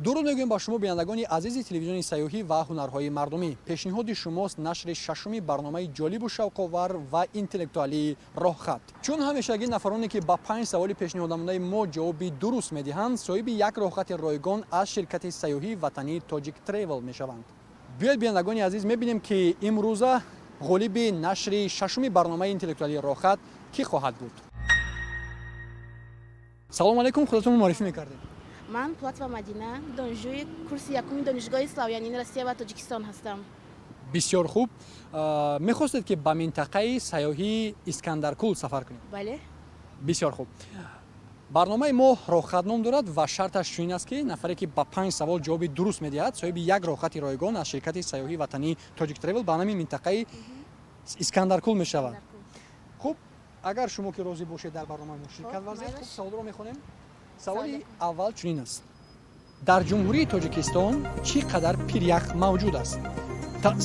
Дуруд мегӯем ба шумо, бинандагони азизи телевизиони сайёҳӣ ва ҳунарҳои мардумӣ. Пешниҳоди шумост нашри шашуми барномаи ҷолибу шавқовар ва интеллектуалии «Роҳхат». Чун ҳамешагӣ, нафароне, ки ба панҷ саволи пешниҳоднамудаи мо ҷавоби дуруст медиҳанд, соҳиби як роҳхати ройгон аз ширкати сайёҳии ватании «Тоҷик Тревел» мешаванд. Биёед, бинандагони азиз, мебинем, ки имрӯза ғолиби нашри шашуми барномаи интеллектуалии «Роҳхат» кӣ хоҳад буд. Салому алайкум, худатонро муаррифӣ мекардед? Ман Пулатова Мадина, донишҷӯи курси якуми Донишгоҳи славянини Россия ва Тоҷикистон ҳастам. Бисёр хуб. Мехостед, ки ба минтақаи сайёҳии Искандаркул сафар кунед? Бале. Бисёр хуб. Барномаи мо «Роҳхат» ном дорад ва шарташ чунин аст, ки нафаре, ки ба панҷ савол ҷавоби дуруст медиҳад, соҳиби як роҳхати ройгон аз ширкати сайёҳии ватании «Тоҷик Тревел» ба ҳамин минтақаи Искандаркул мешавад. Хуб, агар шумо ки розӣ бошед, дар барномаи мо ширкат варзед. Хуб, саволро мехонем. Саволи аввал чунин аст: дар Ҷумҳурии Тоҷикистон чӣ қадар пирях мавҷуд аст?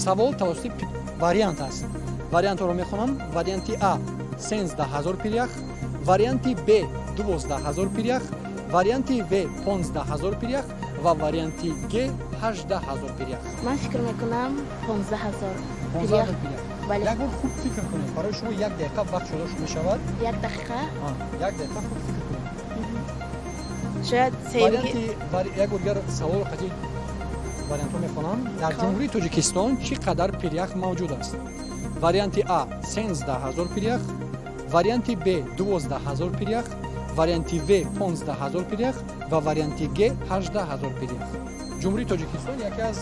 Савол тавассути вариант аст. Вариантҳоро мехонам: варианти а, 13 000 пирях, варианти б, 12 000 пирях, варианти в, 15 000 пирях ва варианти г, 18 000 пирях. Ман фикр мекунам, 15 000. 15 000 пирях? Бале. Як бор хуб фикр кунед. Барои шумо як дақиқа вақт шуда мешавад. Як дақиқа? Як дақиқа хуб фикр кунед. Шояд. Варианти, як бор дигар саволро қатъи вариантҳо мехонам: дар Ҷумҳурии Тоҷикистон чӣ қадар пирях мавҷуд аст? Варианти а, 13 000 пирях, варианти б, 12 000 пирях, варианти в, 15 000 пирях ва варианти г, 18 000 пирях. Ҷумҳурии Тоҷикистон яке аз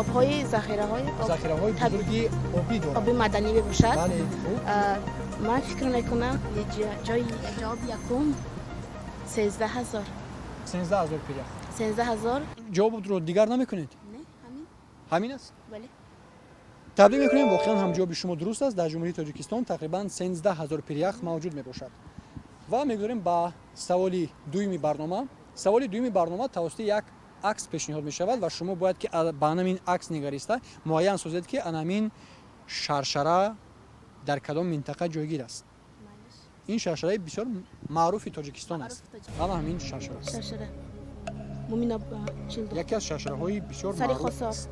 обҳои захираҳои захираҳои бузурги обӣ дорад. Оби маданӣ мебошад. Бале, хуб. Ман фикр мекунам, ҷои ҷавоби якум 13 000. 13 000 пирях? 13 000. Ҷавобро дигар намекунед? Не, ҳамин. Ҳамин аст? Бале. Таблик мекунем. Воқеан ҳам ҷавоби шумо дуруст аст. Дар Ҷумҳурии Тоҷикистон тақрибан 13 000 пирях мавҷуд мебошад. Ва мегузорем ба саволи дуюми барнома. Саволи дуюми барнома тавассути як акс пешниҳод мешавад ва шумо бояд, ки ба анамин акс нигариста муайян созед, ки анамин шаршара дар кадом минтақа ҷойгир аст. Ин шаршараи бисёр маъруфи Тоҷикистон аст. Ана ҳамин шаршара аст. Яке аз шаршараҳои бисёр маъруф аст.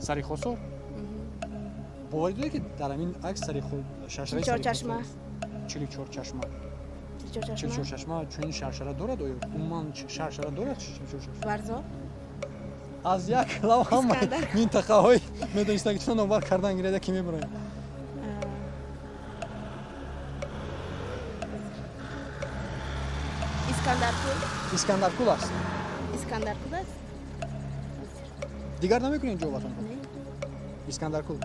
Сари Хосор. Боварӣ доред, ки дар ҳамин акс шаршараи Чилучорчашма? Чилучорчашма чунин шаршара дорад? Оё умуман шаршара дорад Варзоб. Аз як лав ҳама минтақаҳои медонистагитон номбар кардан гиред, ки мебароем. Искандаркул. Искандаркул аст? Искандаркул аст. Дигар намекунед ҷавобатонро? Искандаркул.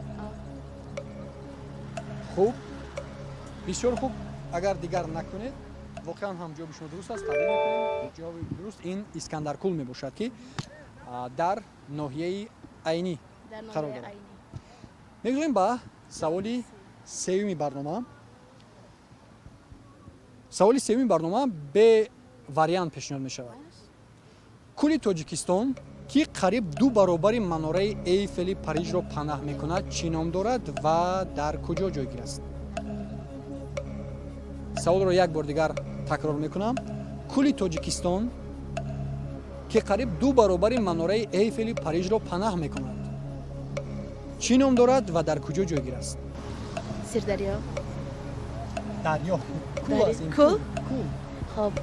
Хуб, бисёр хуб. Агар дигар накунед, воқеан ҳам ҷавоби шумо дуруст аст. Таблик мекунем. Ҷавоби дуруст ин Искандаркул мебошад, ки дар ноҳияи Айнӣ қарор дорад. Мегузорем ба саволи сеюми барнома. Саволи сеюми барнома бе вариант пешниҳод мешавад. Кӯли Тоҷикистон, ки қариб ду баробари манораи Эйфели Парижро панаҳ мекунад, чӣ ном дорад ва дар куҷо ҷойгир аст? Саволро як бор дигар такрор мекунам: кӯли Тоҷикистон, ки қариб ду баробари манораи Эйфели Парижро панаҳ мекунад, чӣ ном дорад ва дар куҷо ҷойгир аст? Сирдарё. Дарё? Кӯл аст. Кӯл. Кӯл. Хоб.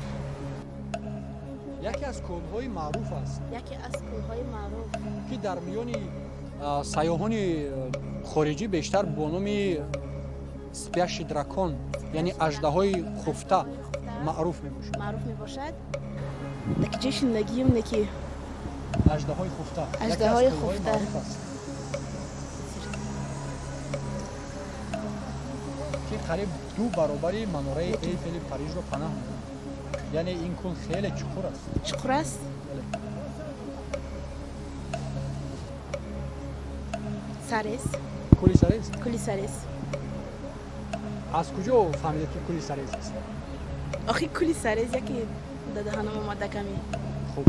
Яке аз кӯлҳои маъруф аст. Яке аз кӯлҳои маъруф. Ки дар миёни сайёҳони хориҷӣ бештар бо номи спящий дракон, яъне аждаҳои хуфта, маъруф мебошад. Маъруф мебошад. Дар ҷои шиндагиюм не ки. Аждаҳои хуфта. Аждаҳои хуфта. Аст, ки қариб ду баробари манораи Эйфели Парижро панаҳ мекунад, яъне ин кӯл хеле чуқур аст. Чуқур аст. Бале. Сарез. Кӯли Сарез? Кӯли Сарез. Аз куҷо фаҳмидед, ки кӯли Сарез аст? Охи, кӯли Сарез яке да даҳанам омада ками. Хуб,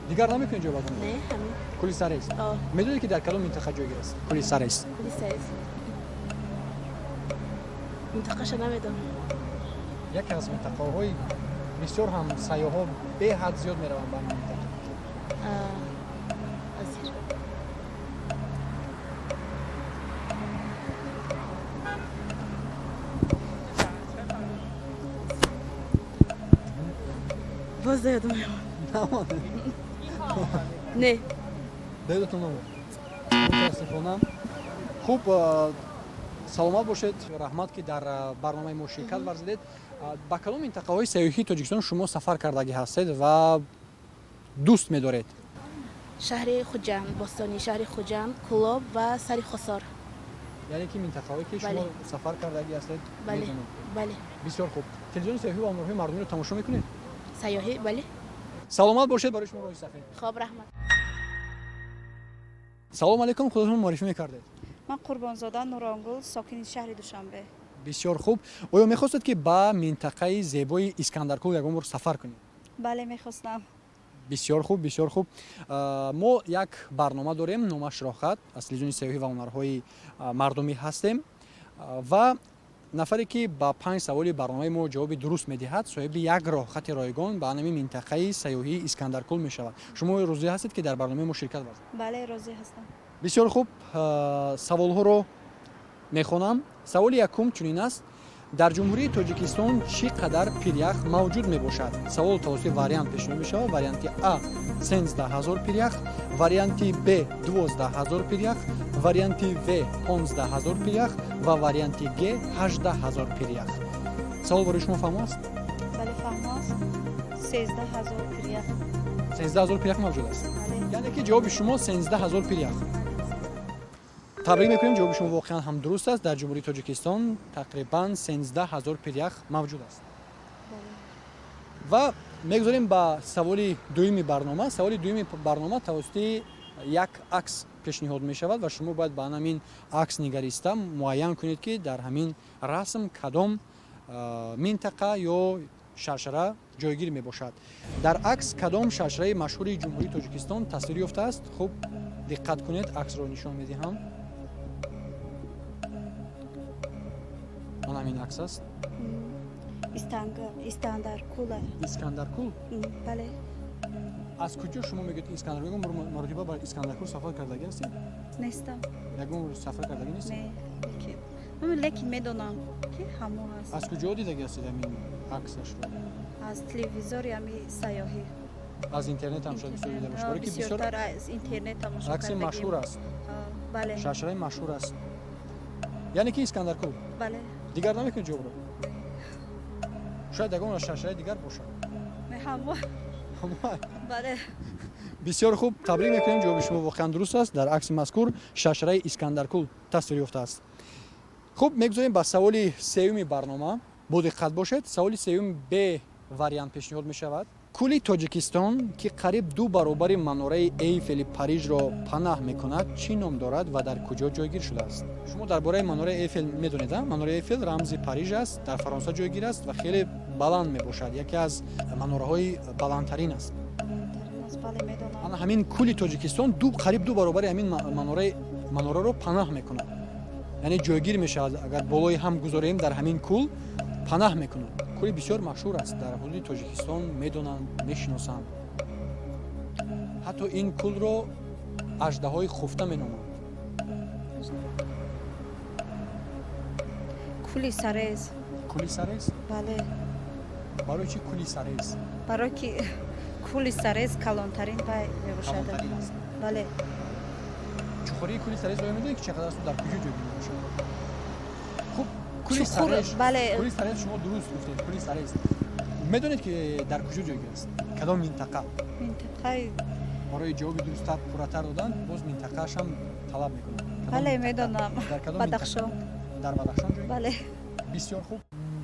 дигар намекунед ҷавобатон? Не, ҳамин. Кӯли Сарез. Медонед, ки дар кадом минтақа ҷойгир аст кӯли Сарез? Кӯли Сарез минтақаша намедонам. Яке аз минтақаҳои бисёр ҳам сайёҳҳо беҳад зиёд мераванд ба ин минтақа. Ҳозир. Боз ёдам Намонед. Не. Ёдатон намонд, мутаассифона. Хуб, саломат бошед, раҳмат, ки дар барномаи мо ширкат варзидед. Ба кадом минтақаҳои сайёҳии Тоҷикистон шумо сафар кардагӣ ҳастед ва дӯст медоред? Шаҳри Хуҷанд, бостонии шаҳри Хуҷанд, Кӯлоб ва Сари Хосор. Яъне ки минтақаҳое ки шумо сафар кардагӣ ҳастед, Бале. медонед. Бале. Бисёр хуб. Телевизиони сайёҳӣ ва ҳунарҳои мардумиро тамошо мекунед? Сайёҳӣ, бале. Саломат бошед, барои шумо роҳи сафед. Хоб, раҳмат. Салому алайкум, худатон муаррифӣ мекардед? Ман Қурбонзода Нуронгул, сокини шаҳри Душанбе. Бисёр хуб. Оё мехостед, ки ба минтақаи зебои Искандаркул ягон бор сафар кунед? Бале, мехостам. Бисёр хуб, бисёр хуб. Мо як барнома дорем, номаш «Роҳхат», аз телевизиони сайёҳӣ ва ҳунарҳои мардумӣ ҳастем, ва нафаре ки ба панҷ саволи барномаи мо ҷавоби дуруст медиҳад, соҳиби як роҳхати ройгон ба ҳамин минтақаи сайёҳии Искандаркул мешавад. Шумо розӣ ҳастед, ки дар барномаи мо ширкат варзед? Бале, розӣ ҳастам. Бисёр хуб. Саволҳоро мехонам. Саволи якум чунин аст: дар Ҷумҳурии Тоҷикистон чӣ қадар пирях мавҷуд мебошад? Савол тавассути вариант пешниҳод мешавад. Варианти а, 13 000 пирях, варианти б, 12 000 пирях, варианти в, 15 000 пирях ва варианти г, 18 000 пирях. Савол барои шумо фаҳмо аст? Бале, фаҳмо аст. 13 000 пирях. 13 000 пирях мавҷуд аст? Бале. Яъне ки ҷавоби шумо 13 000 пирях. Табрик мекунем, ҷавоби шумо воқеан ҳам дуруст аст. Дар Ҷумҳурии Тоҷикистон тақрибан 13 000 пирях мавҷуд аст. Бале. Ва мегузорем ба саволи дуюми барнома. Саволи дуюми барнома тавассути як акс пешниҳод мешавад ва шумо бояд ба ҳамин акс нигариста муайян кунед, ки дар ҳамин расм кадом минтақа ё шаршара ҷойгир мебошад. Дар акс кадом шаршараи машҳури Ҷумҳурии Тоҷикистон тасвир ёфтааст? Хуб, диққат кунед, аксро нишон медиҳам. Ман ҳамин акс аст. Искандаркула. Искандаркул? Бале. Аз куҷо шумо мегӯед Искандар? Ягон маротиба ба Искандаркул сафар кардагӣ ҳастед? Нестам. Ягон сафар кардагӣ нестед? Не, лекин медонам, ки ҳамон аст. Аз куҷо дидагӣ ҳастед ҳамин аксашро? Аз телевизори ҳами сайёҳӣ. Аз интернет ҳам шояд бисёр дида бошед, барои ки бисёр Бисёртар аз интернет тамошо акси кардагим. машҳур аст. Бале. Шаршараи машҳур аст. Яъне ки Искандаркул? Бале. Дигар намекунед ҷавобро? Шояд ягон шаршараи дигар бошад. Не, ҳамон. Ҳамон? Бале. Бисёр хуб, табрик мекунем, ҷавоби шумо воқеан дуруст аст. Дар акси мазкур шаршараи Искандаркул тасвир ёфтааст. Хуб, мегузорем ба саволи сеюми барнома. Бодиққат бошед, саволи сеюм бе вариант пешниҳод мешавад. Кӯли Тоҷикистон, ки қариб ду баробари манораи Эйфели Парижро панаҳ мекунад, чӣ ном дорад ва дар куҷо ҷойгир шудааст? Шумо дар бораи манораи Эйфел медонед, а? Манораи Эйфел рамзи Париж аст, дар Фаронса ҷойгир аст ва хеле баланд мебошад, яке аз манораҳои баландтарин аст. Баландтарин аст, бале, медонам. Ана ҳамин кӯли Тоҷикистон қариб ду баробари ҳамин манораро панаҳ мекунад, яъне ҷойгир мешавад. Агар болои ҳам гузорем, дар ҳамин кӯл панаҳ мекунад. Кӯли бисёр машҳур аст, дар ҳудуди Тоҷикистон медонанд, мешиносанд. Ҳатто ин кӯлро аждаҳои хуфта меноманд. Кӯли Сарез. Кӯли Сарез? Бале. Барои чӣ кӯли Сарез? Барои ки кӯли Сарез калонтарин вай мебошад. Калонтарин аст. Бале. Чуқурии кӯли Сарез оё медонед, ки чӣ қадар асту, дар куҷо ҷойгир мебошад? Хуб, кӯли Чуқур, Сарез. Бале. Кӯли Сарез, шумо дуруст гуфтед. Кӯли Сарез, медонед, ки дар куҷо ҷойгир аст, кадом минтақа? Минтақаи Барои ҷавоби дурусттар, пурратар додан боз минтақаашам талаб мекунад. Кадом Бале, минтақа? медонам. Дар кадом минтақа? Бадахшон. Дар Бадахшон ҷойгир? Бале. Бисёр хуб,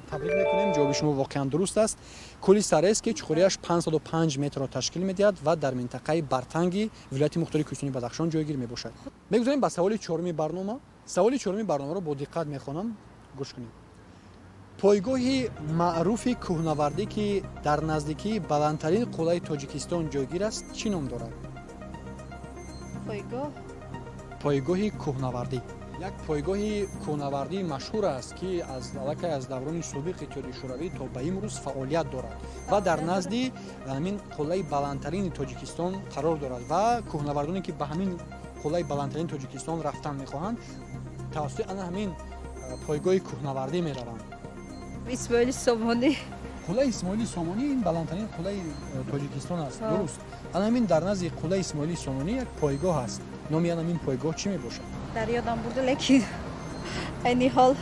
табрик мекунем, ҷавоби шумо воқеан дуруст аст. Кӯли Сарез, ки чуқуриаш 505 метрро ташкил медиҳад ва дар минтақаи Бартанги вилояти мухтори кӯҳистони Бадахшон ҷойгир мебошад. Мегузорем ба саволи чоруми барнома. Саволи чоруми барномаро бо диққат мехонам, гӯш кунед. Пойгоҳи маъруфи кӯҳнавардӣ, ки дар наздикии баландтарин қуллаи Тоҷикистон ҷойгир аст, чӣ ном дорад? Пойгоҳ. Пойгоҳи кӯҳнавардӣ. Як пойгоҳи кӯҳнавардии машҳур аст, ки аз аллакай аз даврони собиқ Иттиҳоди Шӯравӣ то ба имрӯз фаъолият дорад ва дар назди ҳамин қуллаи баландтарини Тоҷикистон қарор дорад ва кӯҳнавардоне, ки ба ҳамин қуллаи баландтарини Тоҷикистон рафтан мехоҳанд, тавассути ана ҳамин пойгоҳи кӯҳнавардӣ мераванд. Исмоили Сомонӣ. Қуллаи Исмоили Сомонӣ ин баландтарин қуллаи Тоҷикистон аст, дуруст. Ана ҳамин дар назди қуллаи Исмоили Сомонӣ як пойгоҳ аст. Номи ана ҳамин пойгоҳ чӣ мебошад? Дар ёдам бурда, лекин айни ҳол.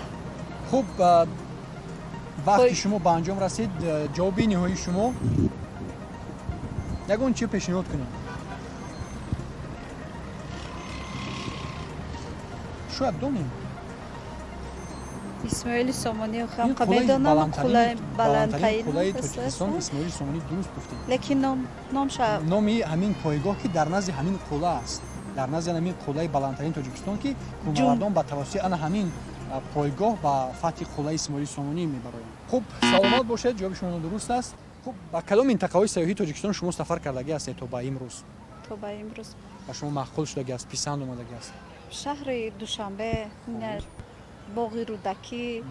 Хуб, вақти шумо ба анҷом расид. Ҷавоби ниҳоии шумо, ягон чи пешниҳод кунед? Шояд донем. Исмоили Сомонӣ ҳам медонам, қуллаи баландтарин. Қуллаи Тоҷикистон Исмоили Сомонӣ, дуруст гуфтед. Лекин номша. Номи ҳамин пойгоҳ, ки дар назди ҳамин қулла аст, дар назди ҳамин қуллаи баландтарини Тоҷикистон, ки кӯҳнавардон ба тавассути ана ҳамин пойгоҳ ба фатҳи қуллаи Исмоили Сомонӣ мебароянд. Хуб, саломат бошед, ҷавоби шумо дуруст аст. Хуб, ба кадом минтақаҳои сайёҳии Тоҷикистон шумо сафар кардагӣ ҳастед то ба имрӯз? То ба имрӯз. Ба шумо маъқул шудагӣ аст, писанд омадагӣ аст? Шаҳри Душанбе, боғи Рӯдакӣ,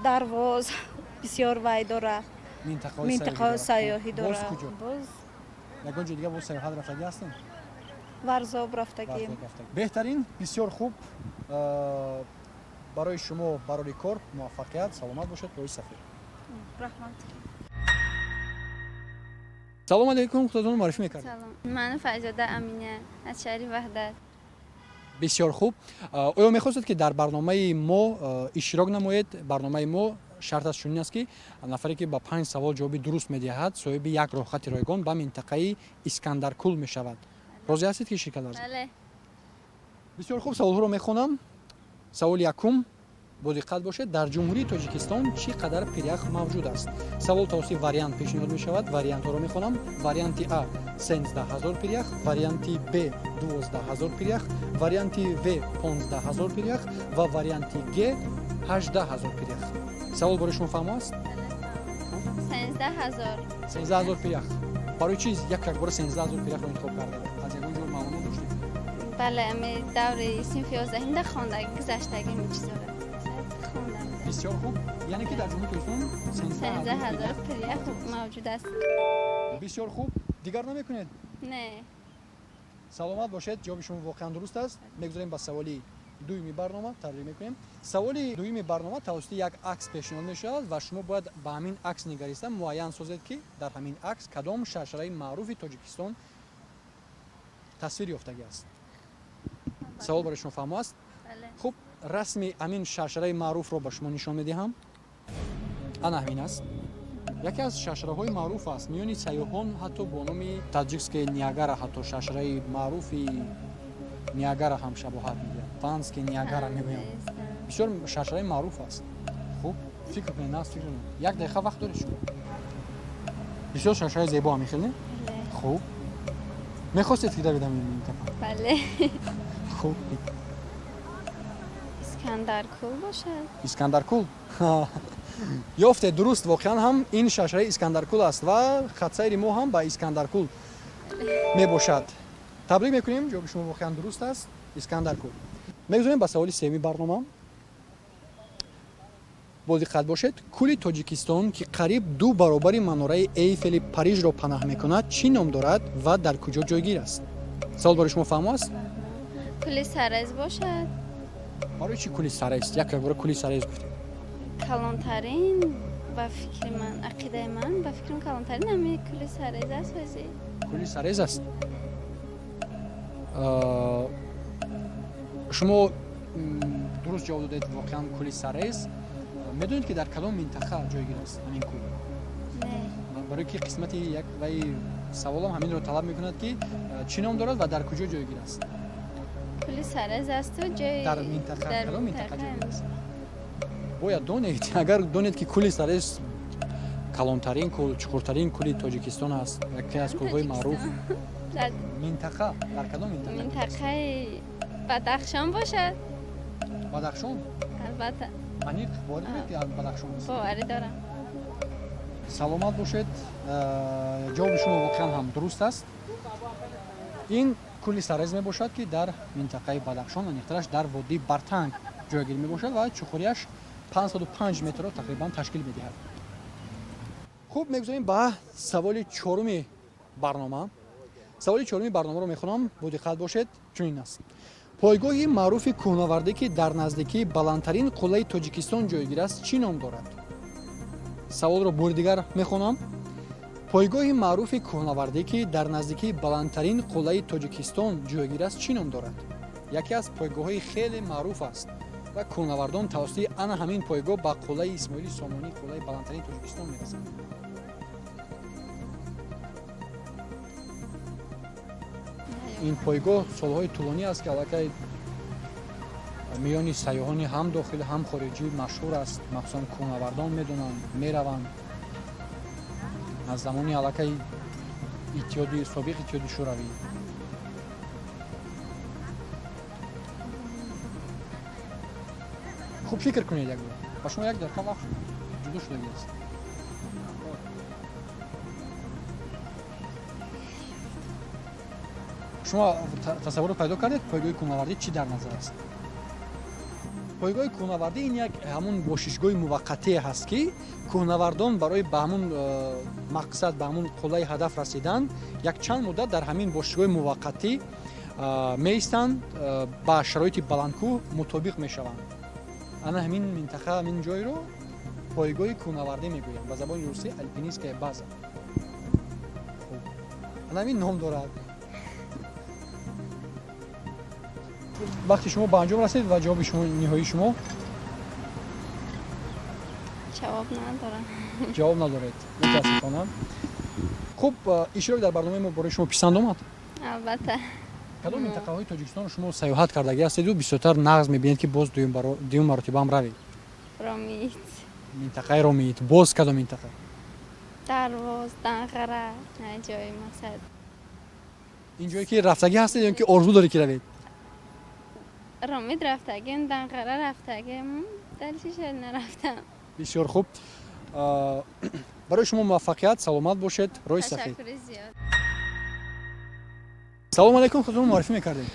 Дарвоз бисёр вай дора, минтақаҳои сайёҳӣ дора. Боз ягон ҷо дига боз сайёҳат рафтагӣ ҳастем? Варзоб рафтагӣ. Беҳтарин, бисёр хуб. Барои шумо барори кор, муваффақият, саломат бошед, роҳи сафед. Раҳмат. Салом алейкум, худатонро муаррифӣ мекардед? Салом, ман Файзода Амина аз шаҳри Ваҳдат. Бисёр хуб. Оё мехостед, ки дар барномаи мо иштирок намоед? Барномаи мо шарташ чунин аст, ки нафаре, ки ба панҷ савол ҷавоби дуруст медиҳад, соҳиби як роҳхати ройгон ба минтақаи Искандаркул мешавад. Розӣ ҳастед, ки ширкат варзед? Бале. Бисёр хуб, саволҳоро мехонам. Саволи якум, бо диққат бошед. Дар Ҷумҳурии Тоҷикистон чӣ қадар пирях мавҷуд аст? Савол тавассути вариант пешниҳод мешавад. Вариантҳоро мехонам. Варианти А 13 000 пирях, варианти Б 12 000 пирях, варианти В 15 000 пирях ва варианти Г 18 000 пирях. Савол барои шумо фаҳмо аст? 13 000. 13 000 пирях. Барои чиз як якбора 13 000 пиряхро интихоб кардед? Аз ягон ҷо маълумот доштед? Бале, ами даври синфи 11-да хонда гузаштагим чизора. Бисёр хуб, яъне ки дар Ҷумҳурии Тоҷикистон 13 000 пирях мавҷуд аст. Бисёр хуб, дигар намекунед? Не. Саломат бошед, ҷавоби шумо воқеан дуруст аст. Мегузарем ба саволи дуюми барнома, таблиғ мекунем. Саволи дуюми барнома тавассути як акс пешниҳод мешавад ва шумо бояд ба ҳамин акс нигариста муайян созед, ки дар ҳамин акс кадом шаршараи маъруфи Тоҷикистон тасвир ёфтагӣ аст. Савол барои шумо фаҳмо аст? Хуб, расми ҳамин шаршараи маъруфро ба шумо нишон медиҳам. Ана ҳамин аст, яке аз шаршараҳои маъруф аст миёни сайёҳон, ҳатто бо номи Таджикская Ниагара, ҳатто шаршараи маъруфи Ниагара ҳам шабоҳат медиҳад, Ванский Ниагара мегӯянд. Бисёр шаршараи маъруф аст. Хуб, фикр кунед, нас фикр кунед, як дақиқа вақт доред шумо. Бисёр шаршараи зебо ҳам хел, не? Хуб, мехостед, ки давид ҳамин минтақа? Бале. Хуб. Искандаркул бошад. Искандаркул ёфте, дуруст. Воқеан ҳам ин шаршараи Искандаркул аст ва хатсайри мо ҳам ба Искандаркул мебошад. Табрик мекунем, ҷавоби шумо воқеан дуруст аст, Искандаркул. Мегузорем ба саволи сеюми барнома, бо диққат бошед. Кӯли Тоҷикистон, ки қариб ду баробари манораи Эйфели Парижро панаҳ мекунад, чӣ ном дорад ва дар куҷо ҷойгир аст? Савол барои шумо фаҳмо аст? Кӯли Сарез бошад. Барои чӣ кӯли Сарез? Як якбора кӯли Сарез гуфтед. Калонтарин, ба фикри ман, ақидаи ман, ба фикрам, калонтарин ҳами кӯли Сарез аст ҳозир. Кӯли Сарез аст. Шумо дуруст ҷавоб додед, воқеан кӯли Сарез. Медонед, ки дар кадом минтақа ҷойгир аст ҳамин кӯл? Не. Барои ки қисмати як ваи саволам ҳаминро талаб мекунад, ки чӣ ном дорад ва дар куҷо ҷойгир аст. Кӯли Сарез асту ҷои Дар минтақа. Дар Кадом минтақа минтақа. ҷойгир аст, бояд донед. Агар донед, ки кӯли Сарез калонтарин кӯл, чуқуртарин кӯли Тоҷикистон аст, яке аз кӯлҳои маъруф. Дар Минтақа, дар кадом минтақа? Минтақаи Бадахшон бошад. Бадахшон? Албатта. Аниқ боварӣ доред, ки Бадахшон аст? Боварӣ дорам. Саломат бошед. Ҷавоби шумо воқеан ҳам дуруст аст. Ин Кӯли Сарез мебошад, ки дар минтақаи Бадахшон, аниқтараш дар водии Бартанг ҷойгир мебошад ва чуқуриаш 505 метрро тақрибан ташкил медиҳад. Хуб, мегузарем ба саволи чоруми барнома. Саволи чоруми барномаро мехонам, бо диққат бошед, чунин аст: пойгоҳи маъруфи кӯҳнавардӣ, ки дар наздикии баландтарин қуллаи Тоҷикистон ҷойгир аст, чӣ ном дорад? Саволро бори дигар мехонам: пойгоҳи маъруфи кӯҳнавардӣ, ки дар наздикии баландтарин қуллаи Тоҷикистон ҷойгир аст, чӣ ном дорад? Яке аз пойгоҳҳои хеле маъруф аст ва кӯҳнавардон тавассути ана ҳамин пойгоҳ ба қуллаи Исмоили Сомонӣ, қуллаи баландтарини Тоҷикистон, мерасанд. Ин пойгоҳ солҳои тӯлонӣ аст, ки аллакай миёни сайёҳони ҳам дохил, ҳам хориҷӣ машҳур аст. Махсусан кӯҳнавардон медонанд, мераванд. Аз замони аллакай иттиҳоди собиқ, Иттиҳоди Шӯравӣ. Хуб, фикр кунед як бор, ба шумо як дақиқа вақт ҷудо шудагӣ аст. Шумо тасаввурро пайдо кардед, пойгоҳи кӯҳнавардӣ чӣ дар назар аст? Пойгоҳи кӯҳнавардӣ ин як ҳамун бошишгоҳи муваққатие ҳаст, ки кӯҳнавардон барои ба ҳамун мақсад, ба ҳамун қуллаи ҳадаф расидан якчанд муддат дар ҳамин бошишгоҳи муваққатӣ меистанд, ба шароити баландкӯҳ мутобиқ мешаванд. Ана ҳамин минтақа, ҳамин ҷойро пойгоҳи кӯҳнавардӣ мегӯянд, ба забони русӣ альпинистская база. Хуб, ана ҳамин ном дорад. Вақти шумо ба анҷом расид ва ҷавоби шумо ниҳоии шумо? Ҷавоб надорам. Ҷавоб надоред, мутаассифона. Хуб, иштирок дар барномаи мо барои шумо писанд омад? Албатта. Кадом минтақаҳои Тоҷикистонро шумо сайёҳат кардагӣ ҳастеду бисёртар нағз мебинед, ки боз дуюм маротиба ҳам равед? Ромит. Минтақаи Ромит. Боз кадом минтақа? Дарвоз, Данғара, ҷои мақсад. Ин ҷое ки рафтагӣ ҳастед ё ки орзу доред, ки равед? Ромит рафтагим, Данғара рафтагим, дальше шояд нарафтам. Бисёр хуб, барои шумо муваффақият, саломат бошед, роҳи сафед. Ташаккури зиёд. Салому алайкум, худро муаррифӣ мекардем.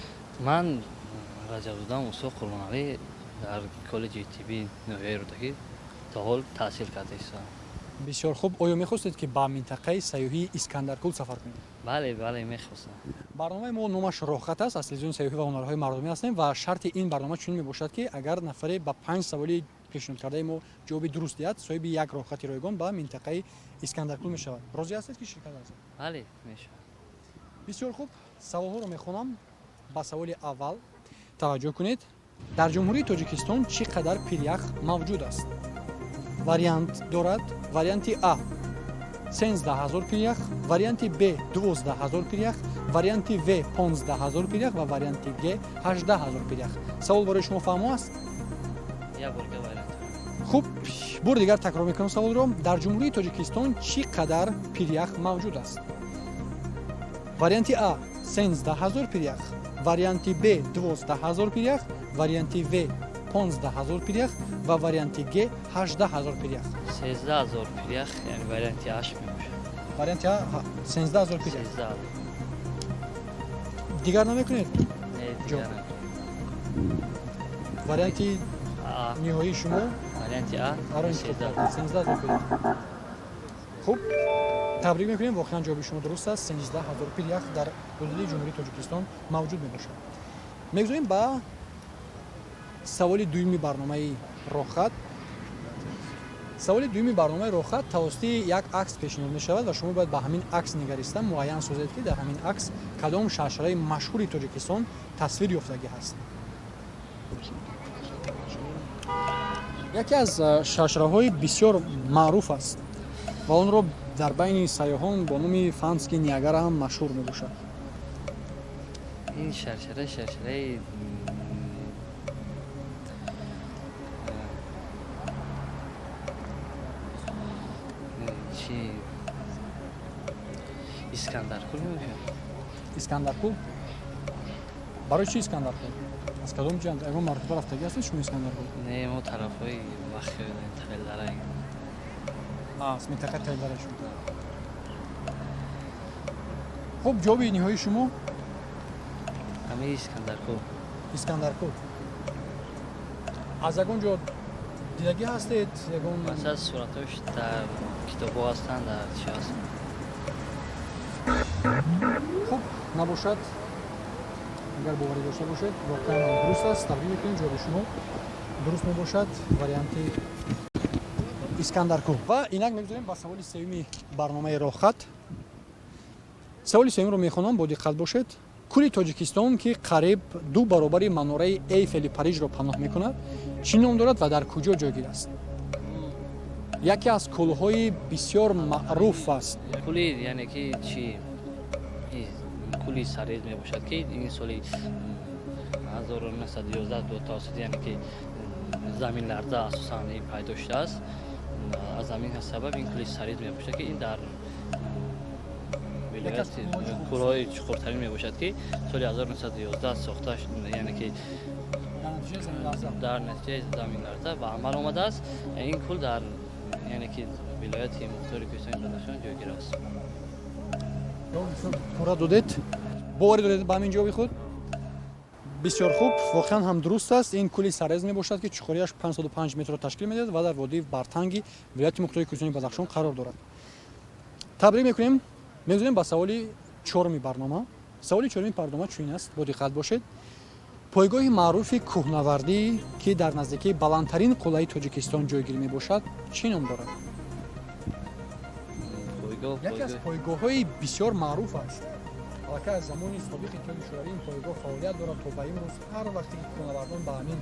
Ман Раҷабзода Мусо Қурбоналӣ, дар коллеҷи тиббии ноҳияи Рӯдакӣ то ҳол таҳсил карда истодам. Бисёр хуб, оё мехостед, ки ба минтақаи сайёҳии Искандаркул сафар кунед? Бале, бале, мехостам. Барномаи мо номаш «Роҳхат» аст, аз телевизиони сайёҳӣ ва ҳунарҳои мардумӣ ҳастем ва шарти ин барнома чунин мебошад, ки агар нафаре ба панҷ саволи пешниҳодкардаи мо ҷавоби дуруст диҳад, соҳиби як роҳхати ройгон ба минтақаи Искандаркул мешавад. Розӣ ҳастед, ки ширкат варзед? Бале, мешавад. Бисёр хуб, саволҳоро мехонам, ба саволи аввал таваҷҷӯҳ кунед. Дар Ҷумҳурии Тоҷикистон чӣ қадар пирях мавҷуд аст? Вариант дорад: варианти а 13 000 пирях, варианти б 12 000 пирях, варианти в 15 000 пирях ва варианти г 18 000 пирях. Савол барои шумо фаҳмо аст? Як бор вариант. Хуб, бори дигар такрор мекунам саволро: дар Ҷумҳурии Тоҷикистон чӣ қадар пирях мавҷуд аст? Варианти а 13 000 пирях, варианти б 12 000 пирях, варианти в 15 000 пирях ва варианти г 18 000 пирях. 13 000 пирях, яъне варианти аш мебошад. Варианти а 13 000 пирях. 13 000. Дигар намекунед? Не, дигар. Варианти а ниҳоии шумо? Варианти а. Аро интихоб кардед, 13 000 пирях. Хуб, табрик мекунем, воқеан ҷавоби шумо дуруст аст. 13 000 пирях дар ҳудуди Ҷумҳурии Тоҷикистон мавҷуд мебошад. Мегузорем ба саволи дуюми барномаи «Роҳхат». Саволи дуюми барномаи «Роҳхат» тавассути як акс пешниҳод мешавад ва шумо бояд ба ҳамин акс нигариста муайян созед, ки дар ҳамин акс кадом шаршараи машҳури Тоҷикистон тасвир ёфтагӣ ҳаст. Яке аз шаршараҳои бисёр маъруф аст ва онро дар байни сайёҳон бо номи Фанский Ниагара ҳам машҳур мебошад. Ин шаршара шаршараи чи, Искандаркул мебошад. Искандаркул? Барои чи Искандаркул? Аз кадом ҷиҳат? Ягон маротиба рафтагӣ ҳастед шумо Искандаркул? Не, мо тарафҳои Вахи, Тағилдара. Аз минтақаи Тағилдара шумо. Хуб, ҷавоби ниҳоии шумо? Ҳамаи Искандаркӯл. Искандаркӯл. Аз ягон ҷо дидагӣ ҳастед? Ягон Масалан, суратҳош дар китобҳо ҳастанд, дар чи ҳаст. Хуб, набошад, агар боварӣ дошта бошед, воқеан ҳам дуруст аст. Табрик мекунем, ҷавоби шумо дуруст мебошад, варианти Искандаркӯл. Ва инак мегузорем ба саволи сеюми барномаи Роҳхат. Саволи сеюмро мехонам, бо диққат бошед. Кӯли Тоҷикистон, ки қариб 2 баробари манораи Эйфели Парижро паноҳ мекунад, чӣ ном дорад ва дар куҷо ҷойгир аст? Яке аз кӯлҳои бисёр маъруф аст. Кӯли, яъне ки чи, кӯли Сарез мебошад, ки ин соли 1911 тавассути, яъне ки заминларза асосан ин пайдо шудааст. Аз ҳамин сабаб ин кӯли Сарез мебошад, ки ин дар вилояти кӯлҳои чуқуртарин мебошад, ки соли 1911 сохта, яъне ки дар натиҷаи заминларза ба амал омадааст. Ин кӯл дар, яъне ки, вилояти мухтори Кӯҳистони Бадахшон ҷойгир аст. Пурра додед. Боварӣ доред ба ҳамин ҷавоби худ? Бисёр хуб, воқеан ҳам дуруст аст. Ин кӯли Сарез мебошад, ки чуқуриаш 505 метрро ташкил медиҳад ва дар водии Бартанги вилояти мухтори Кӯҳистони Бадахшон қарор дорад. Табрик мекунем. Мегузорем ба саволи чоруми барнома. Саволи чоруми барнома чунин аст, бо диққат бошед. Пойгоҳи маъруфи кӯҳнавардӣ, ки дар наздикии баландтарин қуллаи Тоҷикистон ҷойгир мебошад, чӣ ном дорад? Яке аз пойгоҳҳои бисёр маъруф аст. Аллакай аз замони собиқи Иттиҳоди Шӯравӣ ин пойгоҳ фаъолият дорад то ба имрӯз. Ҳар вақте ки кӯҳнавардон ба ҳамин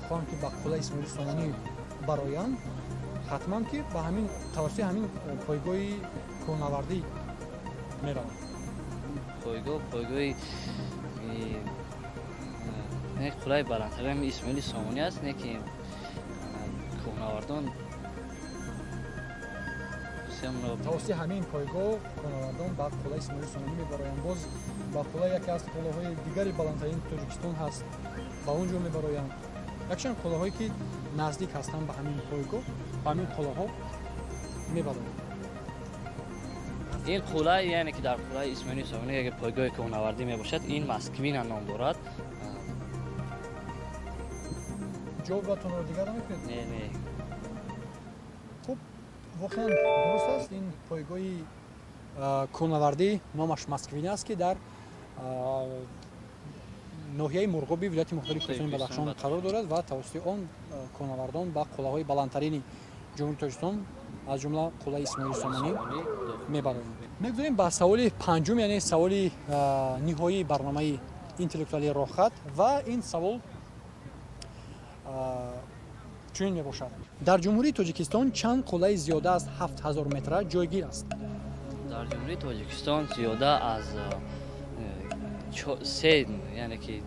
хоҳанд, ки ба қуллаи Исмоили Сомонӣ бароянд, ҳатман ки ба ҳамин тавассути ҳамин пойгоҳи кӯҳнавардӣ мераванд. Пойгоҳи қуллаи баландтарин Исмоили Сомонӣ аст, не ки кӯҳнавардон тавассути ҳамин пойгоҳ кӯҳнавардон ба қуллаи Исмоили Сомонӣ мебароянд. Боз ба қуллаи яке аз қуллаҳои дигари баландтарини Тоҷикистон ҳаст, ба он ҷо мебароянд. Якчанд қуллаҳое ки наздик ҳастанд ба ҳамин пойгоҳ, ба ҳамин қуллаҳо мебароянд. Ин қулла, яъне ки дар қуллаи Исмоили Сомонӣ як пойгоҳи кӯҳнавардӣ мебошад, ин Москвина ном дорад. Ҷавобатонро дигар намекунед? Не, не. Хуб, воқеан дуруст аст. Ин пойгоҳи кӯҳнавардӣ номаш Москвина аст, ки дар ноҳияи Мурғоби вилояти мухтори Кӯҳистони Бадахшон қарор дорад ва тавассути он кӯҳнавардон ба қуллаҳои баландтарини Ҷумҳурии Тоҷикистон, аз ҷумла қуллаи Исмоили Сомонӣ мебароянд. Мегузорем ба саволи панҷум, яъне саволи ниҳоии барномаи интеллектуалии Роҳхат, ва ин савол чунин мебошад. Дар Ҷумҳурии Тоҷикистон чанд қуллаи зиёда аз 7000 метра ҷойгир аст? Дар Ҷумҳурии Тоҷикистон зиёда аз се, яъне ки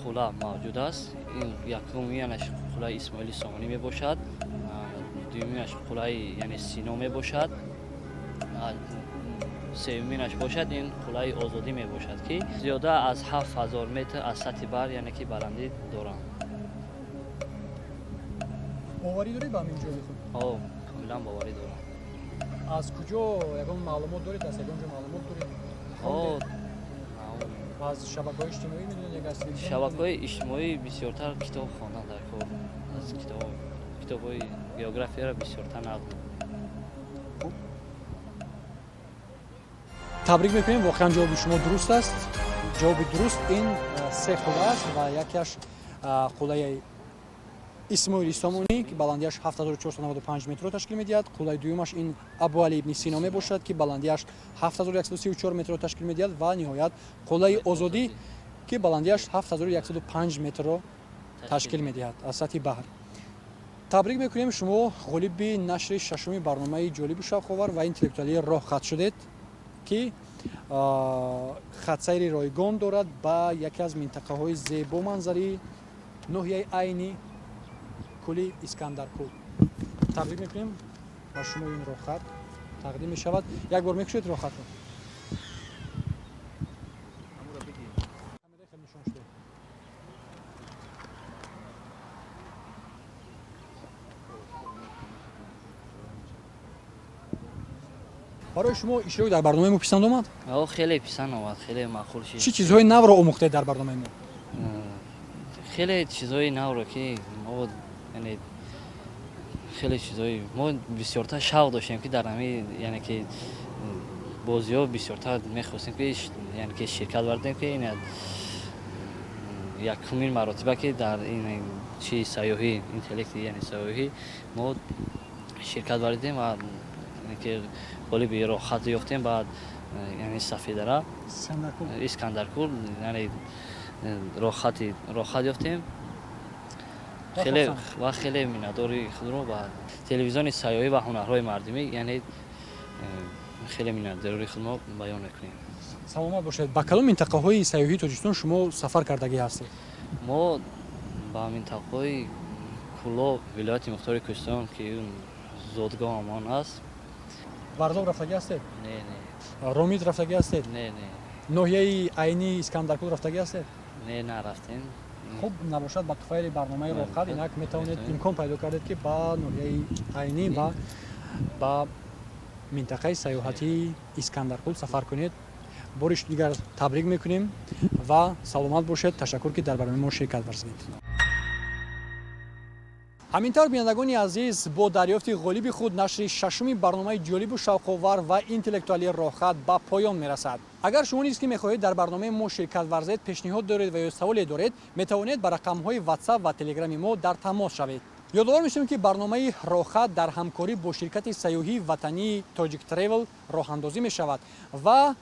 қулла мавҷуд аст. Ин якумиянаш қуллаи Исмоили Сомонӣ мебошад, дуюминаш қуллаи, яъне, Сино мебошад, сеюминаш бошад ин қуллаи Озодӣ мебошад, ки зиёда аз 7000 метр аз сатҳи баҳр, яъне ки баландӣ доранд. Боварӣ доред ба ҳамин ҷавоби худ? Ҳо, комилан боварӣ дорам. Аз куҷо ягон маълумот доред? Аз ягон ҷо маълумот доред? Ҳо. Аз шабакаҳои иҷтимоӣ медонед як аз телевизион? Шабакаҳои иҷтимоӣ бисёртар китоб хондан дар кор. Аз китобҳои географияро бисёртар нақл мекунам. Табрик мекунем, воқеан ҷавоби шумо дуруст аст. Ҷавоби дуруст ин се қулла аст ва якеаш қуллаи Исмоили Сомонӣ, ки баландиаш 7495 метрро ташкил медиҳад. Қуллаи дуюмаш ин Абуали ибни Сино мебошад, ки баландиаш 7134 метрро ташкил медиҳад, ва ниҳоят қуллаи Озодӣ, ки баландиаш 7105 метрро ташкил медиҳад аз сатҳи баҳр. Табрик мекунем, шумо ғолиби нашри шашуми барномаи ҷолибу шавқовар ва интеллектуалии Роҳхат шудед, ки хатсайри ройгон дорад ба яке аз минтақаҳои зебоманзарии ноҳияи Айни, кӯли Искандаркӯл. Табрик мекунем, ба шумо ин роҳхат тақдим мешавад. Як бор мекушед роҳхатро? Барои шумо иштирок дар барномаи мо писанд омад? О, хеле писанд омад, хеле маъқул шид. Чӣ чизҳои навро омӯхтед дар барномаи мо? Хеле чизҳои навро, ки мо, яъне, хеле чизҳои мо бисёртар шавқ доштем, ки дар ҳамин, яъне ки, бозиҳо бисёртар мехостем, ки, яъне ки, ширкат варзем, ки ин якумин маротиба, ки дар ин чи сайёҳӣ, интеллекти, яъне сайёҳӣ мо ширкат варзидем ва, яъне ки, ғолиби роҳхат ёфтем ба, яъне, Сафедара, Искандаркул, яъне роҳхат ёфтем. Хеле ва хеле миннатдори худро ба телевизиони сайёҳӣ ва ҳунарҳои мардумӣ, яъне, хеле миннатдори худро баён мекунем. Саломат бошед. Ба кадом минтақаҳои сайёҳии Тоҷикистон шумо сафар кардагӣ ҳастед? Мо ба минтақаҳои Кӯлоб, вилояти мухтори Кӯҳистон, ки зодгоҳамон аст. Варзоб рафтагӣ ҳастед? Не, не. Ромит рафтагӣ ҳастед? Не, не. Ноҳияи Айнӣ, Искандаркул рафтагӣ ҳастед? Не, нарафтем. Хуб, набошад, ба туфайли барномаи Роҳхат инак метавонед, имкон пайдо кардед, ки ба ноҳияи Айнӣ ва ба минтақаи сайёҳатии Искандаркул сафар кунед. Бори дигар табрик мекунем ва саломат бошед. Ташаккур, ки дар барномаи мо ширкат варзидед. Ҳамин тавр, бинандагони азиз, бо дарёфти ғолиби худ нашри шашуми барномаи ҷолибу шавқовар ва интеллектуалии Роҳхат ба поён мерасад. Агар шумо низ, ки мехоҳед дар барномаи мо ширкат варзед, пешниҳод доред ва ё саволе доред, метавонед ба рақамҳои Ватсап ва Телеграми мо дар тамос шавед. Ёдовар мешавем, ки барномаи Роҳхат дар ҳамкорӣ бо ширкати сайёҳии ватании Тоҷик Тревел роҳандозӣ мешавад ва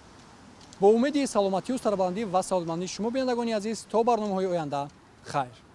бо умеди саломатию сарбаландӣ ва саодатмандии шумо, бинандагони азиз, то барномаҳои оянда, хайр.